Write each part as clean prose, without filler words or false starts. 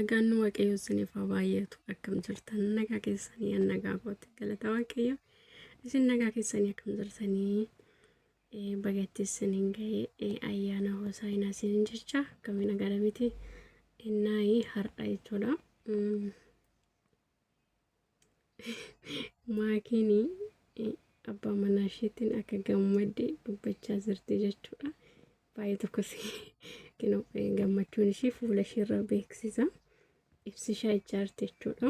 Nagaan Waaqayyoo isiniif haa baay'atu. Akkam jirtan? Nagaa keessanii? An nagaa kooti. Galata Waaqayyo. Isin nagaa keessanii akkam jirtanii? Bagatti isiniin ga'e ayyaana Hosaayinaa isiniin jecha akkamiin nagaadha miti? Innaayi har'a jechuudha. Maakiin abbaa manaa isheetiin akka gammadde dubbachaa jirti jechuudha. Baay'ee tokkos gammachuun ishee fuula isheerra beeksisa. Ibsishaa jechaa jirti jechuudha.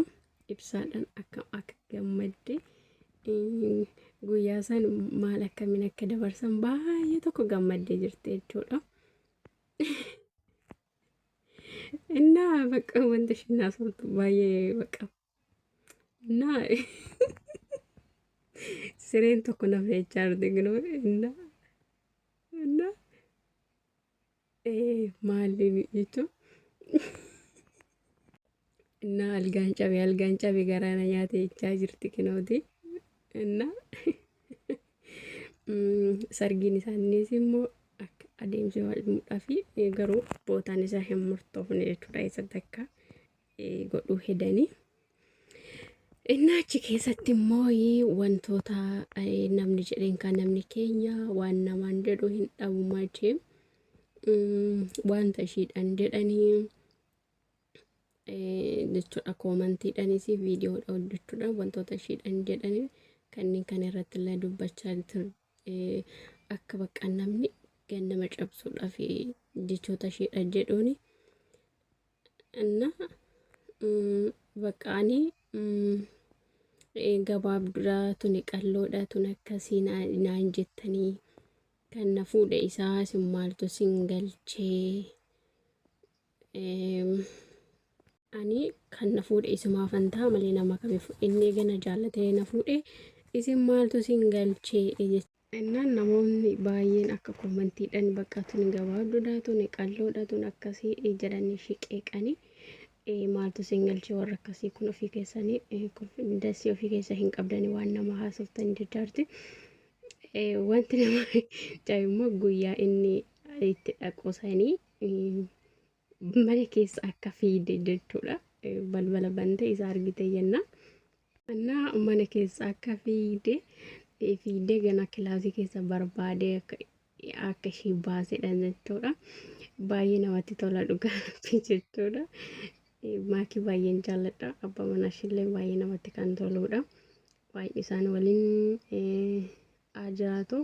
Ibsaadhaan akka akka gammadde guyyaa san maal akkamiin akka dabarsan baay'ee tokko gammaddee jirti jechuudha. Innaa bakka wanta ishiin haasoftu baay'ee bakka innaa sireen tokko na fe'achaa jirti ginoo innaa innaa maali jechuun innaa algaan cabe algaan cabe garaa na nyaate jechaa jirti kinooti innaa sargiin isaaniis immoo akka adeemsifamuudhaa fi garuu bootaan isaa hin murtoofne jechuudha eessatti akka godhuu hedanii. Innaa achi keessatti immoo wantoota namni jedheen kan namni keenya waan namaan jedhu hin dhabu maachee wanta ishiidhaan jedhanii jechuudha koomantiidhaanis viidiyoodha hojjechuudhaan wantoota ishiidhaan jedhanii kanneen kana irratti illee dubbachaa akka bakka namni gannama cabsuudhaaf jechoota ishiidhaan jedhuuni. Inna bakka ani gabaabduudha tuni qalloodha tun akkasii naan jettanii kan na fuudhe isaa isin maaltu sin galchee ani kan na fuudhe isumaafan ta'a malee nama kamiif inni eega na jaallatee na fuudhe isin maaltu sin galchee jennaan namoonni baay'een akka koomantiidhaan bakka tuni gabaabduudha tuni qalloodha tun akkasii jedhanii ishii qeeqanii maaltu sin galchee warra akkasii kun ofii keessanii dasii ofii keessa hin qabdanii waan nama haasoftan jechaarti. Wanti nama ajaa'ibu immoo guyyaa inni itti dhaqu sanii mana keessa akka fiide jechuudha. Balbala bante isa argite jenna. Annaa mana keessa akka fiide fiidee gana kilaasii keessa barbaadee akka ishii baasedha jechuudha. Baay'ee namatti tola dhugaa jechuudha. Maakii baay'een jaalladha. Abbaa manaa ishiillee baay'ee namatti kan toludha. Baay'ee isaan waliin haa jiraatu.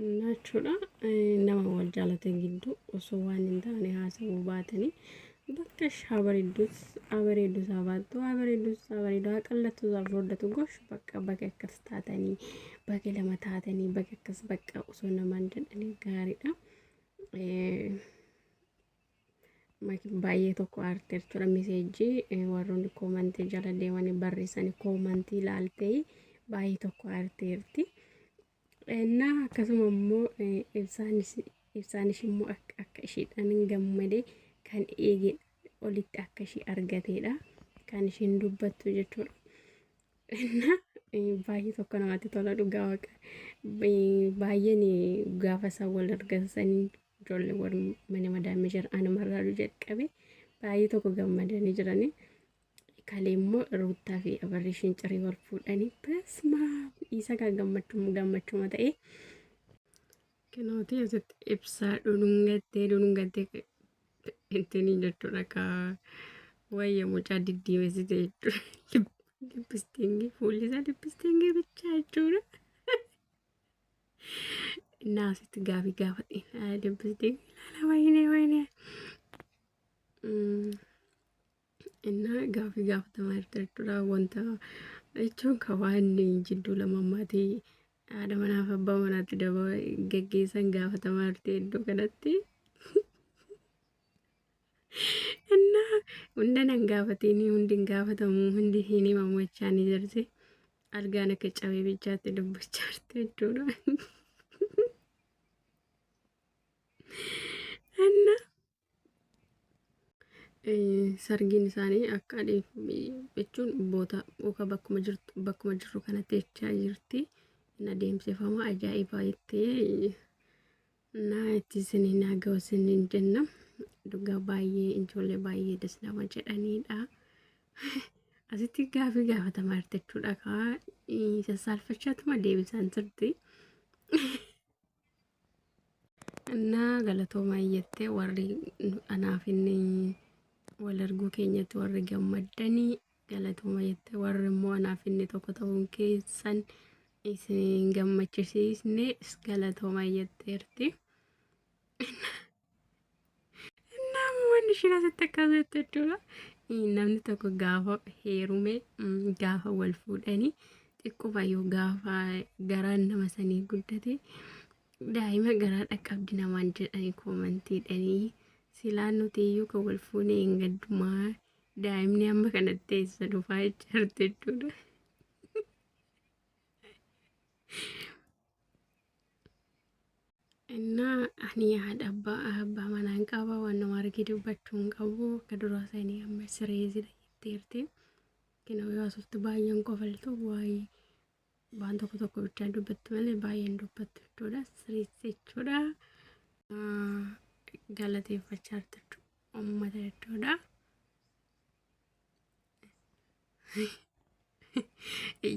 Innaa jechuudha nama wal jaalate gidduu osoo waan hin taane haasa'uu baatanii bakka haa bareeddus haa bareeddus haa baattu haa bareeddus haa bareedu haa qallattus haa furdatu gosh bakka bakka akkas taatanii bakka lama taatanii bakka akkas bakka osoo namaan jedhanii gaariidha. Baay'ee tokko aarte jechuudha miseejjii warroonni koomantii jala deemanii barreessanii koomantii ilaaltee baay'ee tokko aarteerti. Innaa akkasuma immoo ibsaanis immoo akka isheedhaan gammade kan eege olitti akka ishee argateedha kan isheen dubbattu jechuudha. Innaa baay'ee tokko namatti tola dhugaa waaqa. Baay'een gaafa isaan wal argatanii ijoolleewwan mana madaamii jira anumarraa jalqabe baay'ee tokko gammadanii jiranii. Kalee immoo Ruuttaa fi Abarriishiin cirii wal fuudhanii basmaa isa kan gammachuu gammachuma ta'e. Kinooti asitti ibsaa dhudhungattee dhudhungattee ittiin jechuudha ka wayya mucaa diddiimessite jechuudha. Lippistiingii fuulli isaa lippistiingii bichaa jechuudha. Innaa asitti gaafii gaafadhe lippistiingii ilaala wayinee wayinee. Innaa gaafii gaafatamaa jirti jechuudha. Wanta jechuun kan waan jidduu lamammaatii haadha manaaf abbaa manaatti daba geggeessan gaafatamaa jirti iddoo kanatti. Innaa hunda nan gaafatiin hundi hin gaafatamu hundi hin himamu jechaa ni jirti. Algaan akka cabee bichaatti dubbachaa jirti jechuudha. Innaa Sargiin isaanii akka jechuun boota yookaan bakkuma jirtu bakkuma jirru kanatti jechaa jirti. Hin adeemsifama ajaa'ibaa jettee naa itti isiniin haa ga'u isiniin jenna. Dhugaa baay'ee ijoollee baay'ee das nama jedhanidha. Asitti gaafii gaafatamaa jirti jechuudha. Kaa sassaalfachaatuma deebisaan turte. Innaa galatoomaa jettee warri anaaf inni wal arguu keenyatti warri gammaddanii galatooma jettee, warri immoo anaaf inni tokko ta'uun keessan isin gammachisiisne galatooma jetteerti. Innaa wanni isheen asitti akkas jette jechuudha. Namni tokko gaafa heerume, gaafa wal fuudhanii xiqquma yoo gaafa garaan nama sanii guddate daa'ima garaa dhaqqabdi namaan jedhanii koomantiidhanii, silaa nuti iyyuu kan wal fuune hin gaddumaa daa'imni amma kanatti eessa dhufaa jechaa jechuudha. Innaa ani haadha abbaa manaan qaba, waan nama argee dubbachuu hin qabu, akka duraa sanii amma sireesidha jetteerti. Kanaaf yoo haasoftu baay'een qofaltu, waa'ee waan tokko tokko bichaa dubbattu malee baay'een dubbattu jechuudha. Sireessi jechuudha. Galateeffachaa jirti jechuudha. Uummata jechuudha.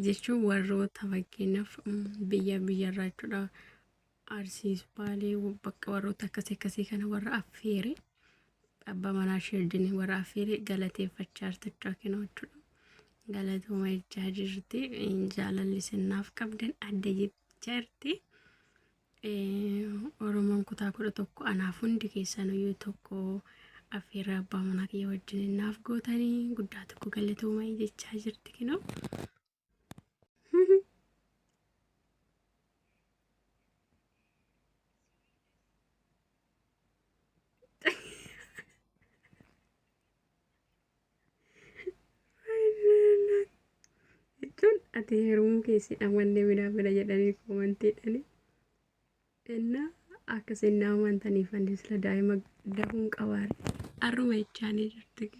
Jechuun warroota fakkeenyaaf biyya biyyarraa jechuudha. Arsiis, Baalee, bakka warroota akkasii akkasii kana warra affeere, abbaa manaa ishee wajjin warra affeere galateeffachaa jirti jechuudha kennu jechuudha. Galatooma jechaa jirti. Jaalalli sinnaaf qabdan adda jechaa jirti. Oromoon kutaa 11 anaaf hundi keessan iyyuu tokko, affeerraa abbaa manaa kiyya wajjin naaf gootanii guddaa tokko galatooma jechaa jirti kinoo. Jechuun ati heerumuu keessi amanne minaa bira jedhanii koomantiidhani. Innaa akka isin na amantaniif ani sila daa'ima dahuun qabaare arruma jechaanii jirti.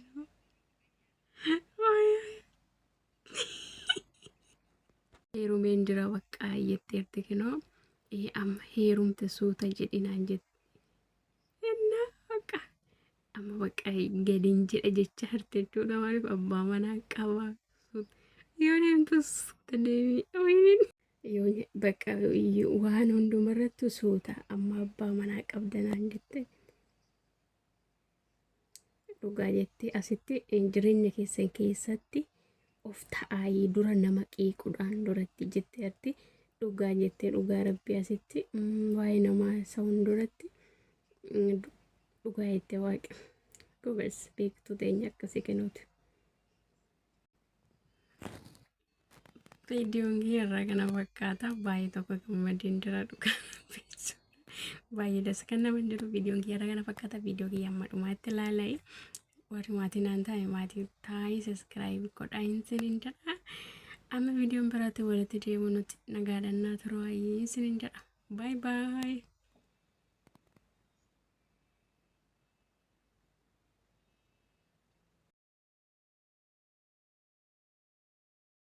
Heerumeen jira baqqaa jetteerti kinoo, amma heerumte suuta jedhinaan jette. Innaa baqa amma baqa gadiin jedha jecha jirti jechuudha. Maaliif abbaa manaa qaba, yoo deemtu suuta deemii, yoo bakka waan hundumarrattu suuta, amma abbaa manaa qabdanaan jette. Dhugaa jettee asitti, jireenya keessan keessatti of ta'aayii dura nama qeequudhaan duratti jetteerti. Dhugaa jettee, dhugaa rabbii asitti waa'ee namaa isa hunduratti dhugaa jettee, waaqa gobas beektuu teenya akkasii kennuuti. Viidiyoon kiyya irraa kana fakkaata. Baay'ee tokko gammadeen jira, dhugaa baay'ee das kan nama jiru. Viidiyoon kiyya irraa kana fakkaata. Viidiyoo kiyya amma dhumaatti ilaalaa. Warri maatii naan ta'e maatii taa'ii subscribe godhaa isiniin jedha. Amma viidiyoon biraatti walitti deemu nuti nagaadhannaa turuu isiniin jedha. Bye bye.